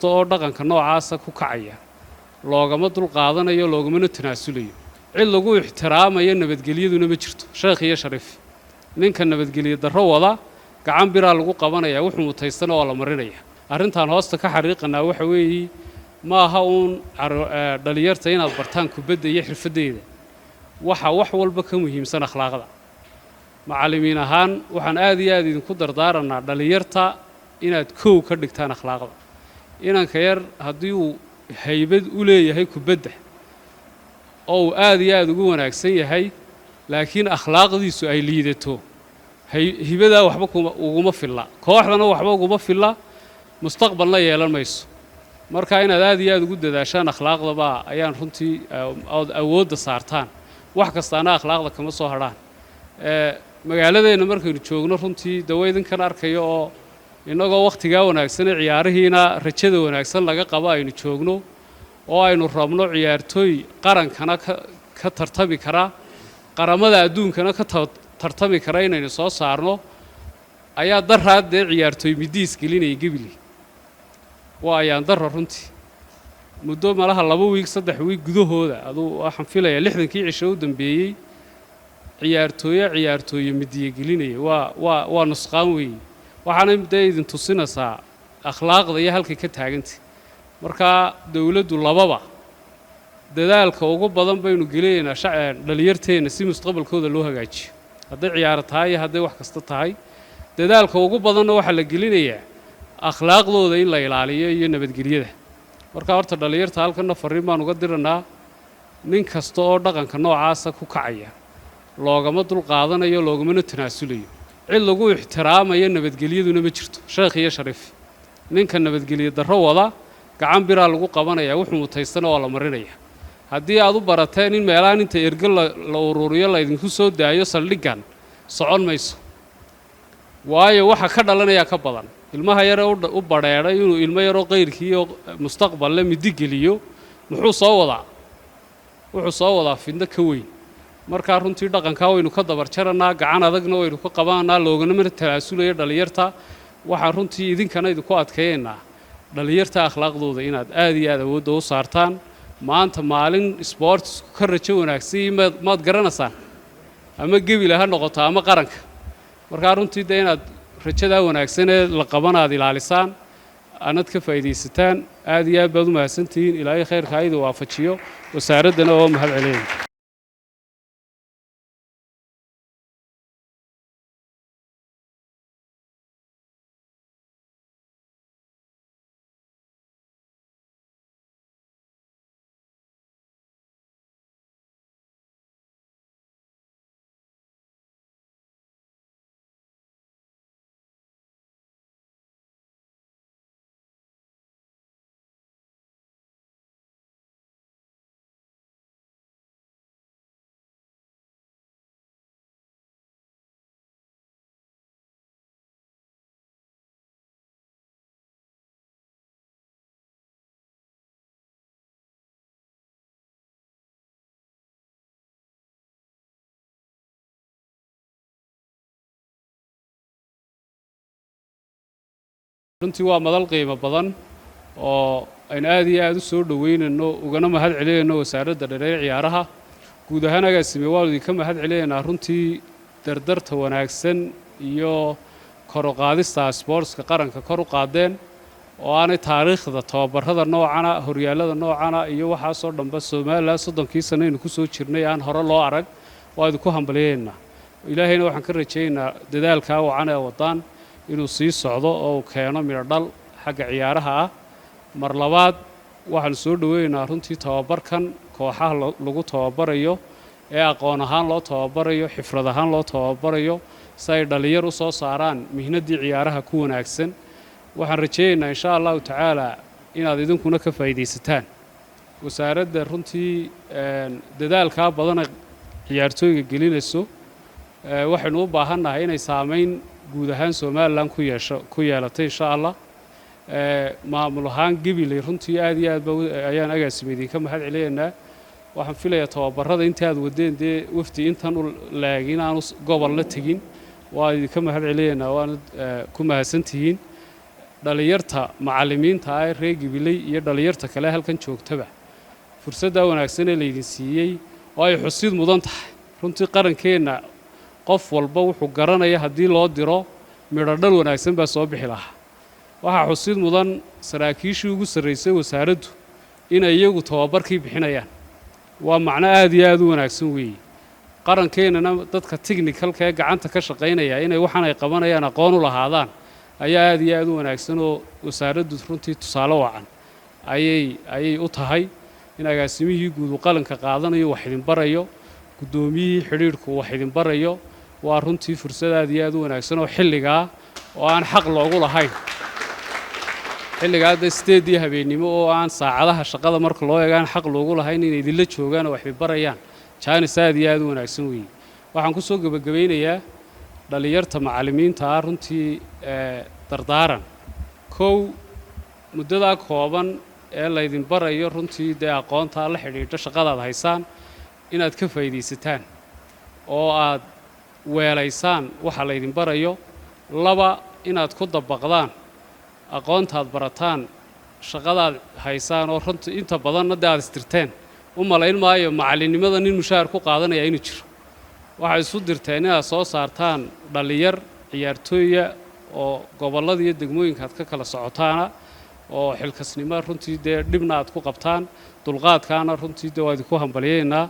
Oo dhaqanka noocaasa ku kacaya loogama dul qaadanayo, loogamana tanaasulayo. Cid lagu ixtiraamayo nabadgelyaduna ma jirto, sheekh iyo shariif. Ninka nabadgelyo darro wada gacan biraa lagu qabanaya, wuxuu mutaystana waa la marinaya. Arrintaan hoosta ka xariiqanaa waxa weeye, ma aha uun dhalinyarta inaad bartaan kubadda iyo xirfaddeeda, waxa wax walba ka muhiimsan akhlaaqda. Macallimiin ahaan waxaan aad iyo aad idinku dardaaranaa dhalinyarta inaad kow ka dhigtaan akhlaaqda. Inanka yar haddii uu haybad u leeyahay kubadda oo uu aad iyo aad ugu wanaagsan yahay, laakiin akhlaaqdiisu ay liidato, hibadaa waxba kuma uguma filla, kooxdana waxba uguma filla, mustaqbalna yeelan mayso. Marka inaad aad iyo aad ugu dadaashaan akhlaaqdaba ayaan runtii ood awoodda saartaan. Wax kastaana akhlaaqda kama soo hadhaan. Magaaladeenna markaynu joogno, runtii dawa idinkan arkayo oo innagoo wakhtigaa wanaagsan ee ciyaarihiina rajada wanaagsan laga qabo aynu joogno, oo aynu rabno ciyaartooy qarankana ka tartami kara, qaramada adduunkana ka tartami kara inaynu soo saarno, ayaa daraad dee ciyaartooy midiis gelinaya Gebili. Waa ayaan darra runtii. Muddo malaha 2 wiig, 3 wiig gudahooda, aduu waxaan filayaa 60kii cisho u dambeeyey, ciyaartooye ciyaartooye midiye gelinaya waa nusqaan weeye. Waxaana dee idin tusinaysaa akhlaaqda iyo halkay ka taagantay. Marka dowladdu lababa dadaalka ugu badan baynu gelinaynaa dhalinyarteenna si mustaqbalkooda loo hagaajiyo, hadday ciyaaro tahay iyo hadday wax kasta tahay. Dadaalka ugu badanna waxaa la gelinayaa akhlaaqdooda in la ilaaliyo iyo nabadgelyada. Marka horta dhalinyarta halkanna farriin baan uga diranaa: nin kasta oo dhaqanka noocaasa ku kacaya loogama dul qaadanayo, loogamana tanaasulayo. Cid lagu ixtiraamayo nabadgelyaduna ma jirto, sheekh iyo shariif. Ninka nabadgelyo darro wada gacan biraa lagu qabanaya, wuxuu mutaystana waa la marinaya. Haddii aad u barateen in meelahan inta ergo la ururiyo la idinku soo daayo, saldhiggan socon mayso, waayo waxa ka dhalanayaa ka badan. Ilmaha yaree u badheedhay inuu ilmo yaroo qayrkii oo mustaqballe midi geliyo, muxuu soo wadaa? Wuxuu soo wadaa fidno ka weyn. Markaa runtii dhaqankaa waynu ka dabar jarannaa, gacan adagna waynu ka qabananaa, looganama talaasulayo dhalinyarta. Waxaan runtii idinkana idinku adkeeyaynaa dhalinyarta akhlaaqdooda inaad aad iyo aad awoodda u saartaan. Maanta maalin sportsku ka rajo wanaagsan maad garanaysaan, ama Gebila ha noqoto ama qaranka. Markaa runtii dee inaad rajadaa wanaagsan ee la qabanaad ilaalisaan, anad ka faa'iidaysataan. Aad iyo aad baad u mahadsantihiin. Ilaahay khayrka ha idin waafajiyo. Wasaaraddana oo mahad celinaya. Runtii waa madal qiimo badan oo aynu aad iyo aad u soo dhoweynayno, ugana mahad celinayno wasaaradda dhereer ciyaaraha guud ahaan. Agaasime, waanu idinka mahad celinaynaa runtii dardarta wanaagsan iyo kor u qaadista sportska qaranka kor u qaadeen, oo aanay taariikhda tababarada noocana, horyaallada noocana iyo waxaasoo dhanba Somaliland 30kii sano aynu ku soo jirnay aan hore loo arag. Waa idinku hambalyaynaa. Ilaahayna waxaan ka rajaynaynaa dadaalkaa wacan ee wadaan inuu sii socdo oo uu keeno midho dhal xagga ciyaaraha ah. Mar labaad waxaan soo dhoweynaynaa runtii tababarkan kooxaha lagu tababarayo ee aqoon ahaan loo tababarayo, xifrad ahaan loo tababarayo, si ay dhalinyar u soo saaraan mihnaddii ciyaaraha ku wanaagsan. Waxaan rajaynaynaa insha Allahu tacaala inaad idinkuna ka faa'iidaysataan. Wasaaradda runtii dadaalkaa badana ciyaartooyga gelinayso, waxaynu u baahannahay inay saamayn guud ahaan Somaliland ku yeesho, ku yeelatay insha Allah. Maamul ahaan Gabiley runtii aad iyo aad ba ayaan agaasima idinka mahad celinaynaa. Waxaan filayaa tababarada inta aad wadeen dee wafdi intan u laag inaanu gobol la tegin. Waa idinka mahad celinaynaa, waana ku mahadsantihiin. Dhalinyarta macallimiinta ah ee reer Gibiley iyo dhalinyarta kale halkan joogtaba, fursaddaa wanaagsan ee laydin siiyey oo ay xusid mudan tahay runtii, qarankeenna qof walba wuxuu garanaya haddii loo diro, midho dhal wanaagsan baa soo bixi lahaa. Waxaa xusid mudan saraakiishii ugu sarraysay wasaaraddu inay iyagu tababarkii bixinayaan. Waa macno aad iyo aad u wanaagsan weeye. Qarankeenana dadka technicalka ee gacanta ka shaqaynaya inay waxaan ay qabanayaan aqoon u lahaadaan ayaa aad iyo aad u wanaagsan, oo wasaaraddu runtii tusaale wacan ayay u tahay in agaasimihii guud uu qalanka qaadanayo, wax idin barayo, guddoomiyihii xidhiidhku wax idin barayo. Waa runtii fursad aad iyo aad u wanaagsan oo xilligaa oo aan xaq loogu lahayn, xilligaa hadda 8-dii habeennimo oo aan saacadaha shaqada marka loo eego aan xaq loogu lahayn, inay idinla joogaan oo wax idin barayaan, jaanis aad iyo aad u wanaagsan weeye. Waxaan ku soo gebagabaynayaa dhalinyarta macallimiinta ah runtii dardaaran. Kow, muddadaa kooban ee laydin barayo runtii dee aqoontaa la xidhiidho shaqadaad haysaan inaad ka faa'iidaysataan oo aad weelaysaan waxa laydin barayo. Laba, inaad ku dabaqdaan aqoontaad barataan shaqadaad haysaan, oo runtii inta badanna dee aad istirteen. U malayn maayo macallinnimada nin mushaahar ku qaadanaya inuu jiro. Waxay isu dirteen inaad soo saartaan dhallinyar ciyaartooya oo gobollada iyo degmooyinka aad ka kala socotaana, oo xilkasnimo runtii dee dhibna aad ku qabtaan, dulqaadkaana runtii dee waa idinku hambalyaynaa.